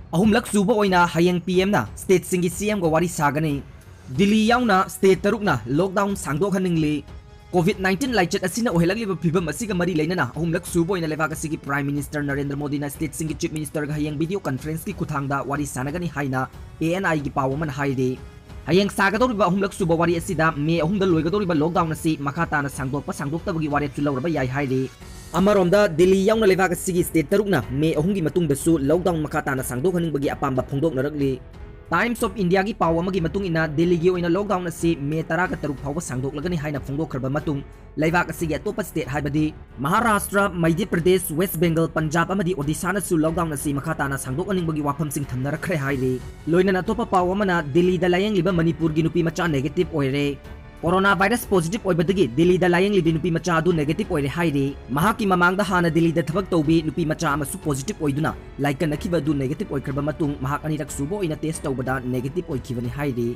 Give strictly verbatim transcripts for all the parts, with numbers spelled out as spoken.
ꯑꯍꯨꯝꯂꯛ ꯁꯨꯕ ꯑꯣꯏꯅ ꯍꯌꯦꯡ ꯄꯤ ꯑꯦꯝꯅ ꯁ꯭ꯇꯦꯠꯁꯤꯡꯒꯤ ꯁꯤ ꯑꯦꯝꯒ ꯋꯥꯔꯤ ꯁꯥꯒꯅꯤ꯫ ꯗꯤꯜꯂꯤ ꯌꯥꯎꯅ ꯁ꯭ꯇꯦꯠ ꯇꯔꯨꯛꯅ ꯂꯣꯛꯗꯥꯎꯟ ꯁꯥꯡꯗꯣꯛꯍꯟꯅꯤꯡꯂꯤ꯫ ꯀꯣꯚꯤꯗ ꯅꯥꯏꯟꯇꯤꯟ ꯂꯥꯏꯆꯠ ꯑꯁꯤꯅ ꯑꯣꯏꯍꯜꯂꯛꯂꯤꯕ ꯐꯤꯚꯝ ꯑꯁꯤꯒ ꯃꯔꯤ ꯂꯩꯅꯅ ꯑꯍꯨꯝꯂꯛ ꯁꯨꯕ ꯑꯣꯏꯅ ꯂꯩꯕꯥꯛ ꯑꯁꯤꯒꯤ ꯄ꯭ꯔꯥꯏꯝ ꯃꯤꯅꯤꯁꯇꯔ ꯅꯔꯦꯟꯗ꯭ꯔ ꯃꯣꯗꯤꯅ ꯁ꯭ꯇꯦꯠꯁꯤꯡꯒꯤ ꯆꯤꯐ ꯃꯤꯅꯤꯁꯇꯔꯒ ꯍꯌꯦꯡ ꯚꯤꯗꯤꯑꯣ ꯀꯟꯐꯔꯦꯟꯁꯀꯤ ꯈꯨꯠꯊꯥꯡꯗ ꯋꯥꯔꯤ ꯁꯥꯟꯅꯒꯅꯤ ꯍꯥꯏꯅ ꯑꯦ ꯑꯦꯟ ꯑꯥꯏꯒꯤ ꯄꯥꯎ ꯑꯃꯅ ꯍꯥꯏꯔꯤ꯫ ꯍꯌꯦꯡ ꯁꯥꯒꯗꯧꯔꯤꯕ ꯑꯍꯨꯝꯂꯛ ꯁꯨꯕ ꯋꯥꯔꯤ ꯑꯁꯤꯗ ꯃꯦ ꯑꯍꯨꯝꯗ ꯂꯣꯏꯒꯗꯧꯔꯤꯕ ꯂꯣꯛꯗꯥꯎꯟ ꯑꯁꯤ ꯃꯈꯥ ꯇꯥꯅ ꯁꯥꯡꯗꯣꯛꯄ ꯁꯥꯡꯗꯣꯛꯇꯕꯒꯤ ꯋꯥꯔꯦꯞꯁꯨ ꯂꯧꯔꯕ ꯌꯥꯏ ꯍꯥꯏꯔꯤ꯫ ꯑꯃꯔꯣꯝꯗ ꯗꯤꯜꯂꯤ ꯌꯥꯎꯅ ꯂꯩꯕꯥꯛ ꯑꯁꯤꯒꯤ ꯁ꯭ꯇꯦꯠ ꯇꯔꯨꯛꯅ ꯃꯦ ꯑꯍꯨꯝꯒꯤ ꯃꯇꯨꯡꯗꯁꯨ ꯂꯣꯛꯗꯥꯎꯟ ꯃꯈꯥ ꯇꯥꯅ ꯁꯥꯡꯗꯣꯛꯍꯟꯅꯤꯡꯕꯒꯤ ꯑꯄꯥꯝꯕ ꯐꯣꯡꯗꯣꯛꯅꯔꯛꯂꯤ꯫ ꯇꯥꯏꯝꯁ ꯑꯣꯐ ꯏꯟꯗꯤꯌꯥꯒꯤ ꯄꯥꯎ ꯑꯃꯒꯤ ꯃꯇꯨꯡ ꯏꯟꯅ ꯗꯤꯜꯂꯤꯒꯤ ꯑꯣꯏꯅ ꯂꯣꯛꯗꯥꯎꯟ ꯑꯁꯤ ꯃꯦ ꯇꯔꯥꯒ ꯇꯔꯨꯛ ꯐꯥꯎꯕ ꯁꯥꯡꯗꯣꯛꯂꯒꯅꯤ ꯍꯥꯏꯅ ꯐꯣꯡꯗꯣꯛꯈ꯭ꯔꯕ ꯃꯇꯨꯡ ꯂꯩꯕꯥꯛ ꯑꯁꯤꯒꯤ ꯑꯇꯣꯞꯄ ꯁ꯭ꯇꯦꯠ ꯍꯥꯏꯕꯗꯤ ꯃꯍꯥꯔꯥꯁꯇ꯭ꯔ, ꯃꯙ꯭ꯌ ꯄ꯭ꯔꯗꯦꯁ, ꯋꯦꯁ ꯕꯦꯡꯒꯜ, ꯄꯟꯖꯥꯕ ꯑꯃꯗꯤ ꯑꯣꯗꯤꯁꯥꯅꯁꯨ ꯂꯣꯛꯗꯥꯎꯟ ꯑꯁꯤ ꯃꯈꯥ ꯇꯥꯅ ꯁꯥꯡꯗꯣꯛꯍꯟꯅꯤꯡꯕꯒꯤ ꯋꯥꯐꯝꯁꯤꯡ ꯊꯝꯅꯔꯛꯈ꯭ꯔꯦ ꯍꯥꯏꯔꯤ꯫ ꯂꯣꯏꯅꯅ ꯑꯇꯣꯞꯄ ꯄꯥꯎ ꯑꯃꯅ ꯗꯤꯜꯂꯤꯗ ꯂꯥꯌꯦꯡꯂꯤꯕ ꯃꯅꯤꯄꯨꯔꯒꯤ ꯅꯨꯄꯤ ꯃꯆꯥ ꯅꯦꯒꯦꯇꯤꯚ ꯑꯣꯏꯔꯦ꯫ ꯀꯣꯔꯣꯅꯥ ꯚꯥꯏꯔꯁ ꯄꯣꯖꯤꯇꯤꯚ ꯑꯣꯏꯕꯗꯒꯤ ꯗꯤꯜꯂꯤꯗ ꯂꯥꯌꯦꯡꯂꯤꯕꯤ ꯅꯨꯄꯤ ꯃꯆꯥ ꯑꯗꯨ ꯅꯦꯒꯦꯇꯤꯚ ꯑꯣꯏꯔꯦ ꯍꯥꯏꯔꯤ꯫ ꯃꯍꯥꯛꯀꯤ ꯃꯃꯥꯡꯗ ꯍꯥꯟꯅ ꯗꯤꯜꯂꯤꯗ ꯊꯕꯛ ꯇꯧꯕꯤ ꯅꯨꯄꯤ ꯃꯆꯥ ꯑꯃꯁꯨ ꯄꯣꯖꯤꯇꯤꯚ ꯑꯣꯏꯗꯨꯅ ꯂꯥꯏꯀꯠꯅꯈꯤꯕ ꯑꯗꯨ ꯅꯦꯒꯦꯇꯤꯚ ꯑꯣꯏꯈ꯭ꯔꯕ ꯃꯇꯨꯡ ꯃꯍꯥꯛ ꯑꯅꯤꯔꯛ ꯁꯨꯕ ꯑꯣꯏꯅ ꯇꯦꯁ ꯇꯧꯕꯗ ꯅꯦꯒꯦꯇꯤꯚ ꯑꯣꯏꯈꯤꯕꯅꯤ ꯍꯥꯏꯔꯤ꯫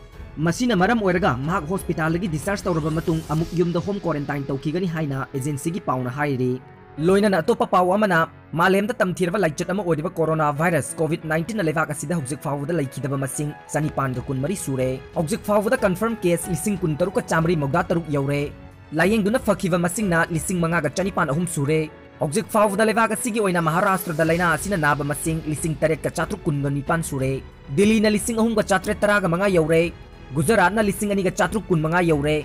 ꯃꯁꯤꯅ ꯃꯔꯝ ꯑꯣꯏꯔꯒ ꯃꯍꯥꯛ ꯍꯣꯁꯄꯤꯇꯥꯜꯗꯒꯤ ꯗꯤꯁꯆꯥꯔꯖ ꯇꯧꯔꯕ ꯃꯇꯨꯡ ꯑꯃꯨꯛ ꯌꯨꯝꯗ ꯍꯣꯝ ꯀ꯭ꯋꯥꯔꯦꯟꯇꯥꯏꯟ ꯇꯧꯈꯤꯒꯅꯤ ꯍꯥꯏꯅ ꯑꯦꯖꯦꯟꯁꯤꯒꯤ ꯄꯥꯎꯅ ꯍꯥꯏꯔꯤ꯫ ꯂꯣꯏꯅꯅ ꯑꯇꯣꯞꯄ ꯄꯥꯎ ꯑꯃꯅ, ꯃꯥꯂꯦꯝꯗ ꯇꯝꯊꯤꯔꯕ ꯂꯥꯏꯆꯠ ꯑꯃ ꯑꯣꯏꯔꯤꯕ ꯀꯣꯔꯣꯅꯥ ꯚꯥꯏꯔꯁ ꯀꯣꯚꯤꯗ ꯅꯥꯏꯟꯇꯤꯟꯅ ꯂꯩꯕꯥꯛ ꯑꯁꯤꯗ ꯍꯧꯖꯤꯛ ꯐꯥꯎꯕꯗ ꯂꯩꯈꯤꯗꯕ ꯃꯁꯤꯡ ꯆꯅꯤꯄꯥꯟꯒ ꯀꯨꯟꯃꯔꯤ ꯁꯨꯔꯦ꯫ ꯍꯧꯖꯤꯛ ꯐꯥꯎꯕꯗ ꯀꯟꯐꯔꯝ ꯀꯦꯁ ꯂꯤꯁꯤꯡ ꯀꯨꯟꯇꯔꯨꯛꯀ ꯆꯥꯃꯔꯤ ꯃꯧꯗ꯭ꯔꯥ ꯇꯔꯨꯛ ꯌꯧꯔꯦ꯫ ꯂꯥꯌꯦꯡꯗꯨꯅ ꯐꯈꯤꯕ ꯃꯁꯤꯡꯅ ꯂꯤꯁꯤꯡ ꯃꯉꯥꯒ ꯆꯅꯤꯄꯥꯟ ꯑꯍꯨꯝ ꯁꯨꯔꯦ꯫ ꯍꯧꯖꯤꯛ ꯐꯥꯎꯕꯗ ꯂꯩꯕꯥꯛ ꯑꯁꯤꯒꯤ ꯑꯣꯏꯅ ꯃꯍꯥꯔꯥꯁꯇ꯭ꯔꯗ ꯂꯥꯏꯅꯥ ꯑꯁꯤꯅ ꯅꯥꯕ ꯃꯁꯤꯡ ꯂꯤꯁꯤꯡ ꯇꯔꯦꯠꯀ ꯆꯥꯇ꯭ꯔꯨꯛ ꯀꯨꯟꯒ ꯅꯤꯄꯥꯟ ꯁꯨꯔꯦ꯫ ꯗꯤꯜꯂꯤꯅ ꯂꯤꯁꯤꯡ ꯑꯍꯨꯝꯒ ꯆꯥꯇ꯭ꯔꯦꯠ ꯇꯔꯥꯒ ꯃꯉꯥ ꯌꯧꯔꯦ꯫ ꯒꯨꯖꯔꯥꯠꯅ ꯂꯤꯁꯤꯡ ꯑꯅꯤꯒ ꯆꯥꯇ꯭ꯔꯨꯛ ꯀꯨꯟꯃꯉꯥ ꯌꯧꯔꯦ꯫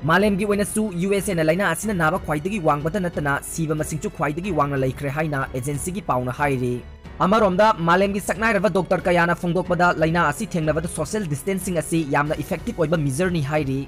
ꯃꯥꯂꯦꯝꯒꯤ ꯑꯣꯏꯅꯁꯨ ꯌꯨ ꯑꯦꯁ ꯑꯦꯅ ꯂꯥꯏꯅꯥ ꯑꯁꯤꯅ ꯅꯥꯕ ꯈ꯭ꯋꯥꯏꯗꯒꯤ ꯋꯥꯡꯕꯇ ꯅꯠꯇꯅ ꯁꯤꯕ ꯃꯁꯤꯡꯁꯨ ꯈ꯭ꯋꯥꯏꯗꯒꯤ ꯋꯥꯡꯅ ꯂꯩꯈ꯭ꯔꯦ ꯍꯥꯏꯅ ꯑꯦꯖꯦꯟꯁꯤꯒꯤ ꯄꯥꯎꯅ ꯍꯥꯏꯔꯤ꯫ ꯑꯃꯔꯣꯝꯗ, ꯃꯥꯂꯦꯝꯒꯤ ꯁꯛꯅꯥꯏꯔꯕ ꯗꯣꯛꯇꯔ ꯀꯌꯥꯅ ꯐꯣꯡꯗꯣꯛꯄꯗ ꯂꯥꯏꯅꯥ ꯑꯁꯤ ꯊꯦꯡꯅꯕꯗ ꯁꯣꯁꯤꯌꯦꯜ ꯗꯤꯁꯇꯦꯟꯁꯤꯡ ꯑꯁꯤ ꯌꯥꯝꯅ ꯏꯐꯦꯛꯇꯤꯚ ꯑꯣꯏꯕ ꯃꯤꯖꯔꯅꯤ ꯍꯥꯏꯔꯤ꯫